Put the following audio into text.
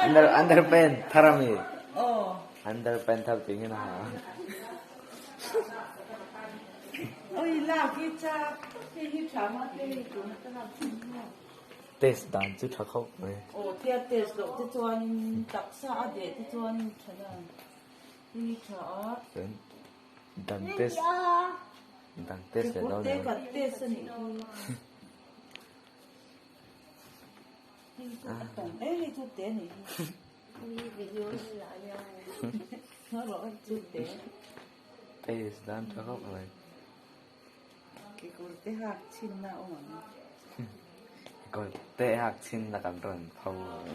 Under underpant thar ami. Underpant thar ting in a ha. Test dan chu tha khawp mai. Dan test dan test leh dawn em. Test dan tha khawp mai. Kekawr te hak chhin na kan rawn pho ang.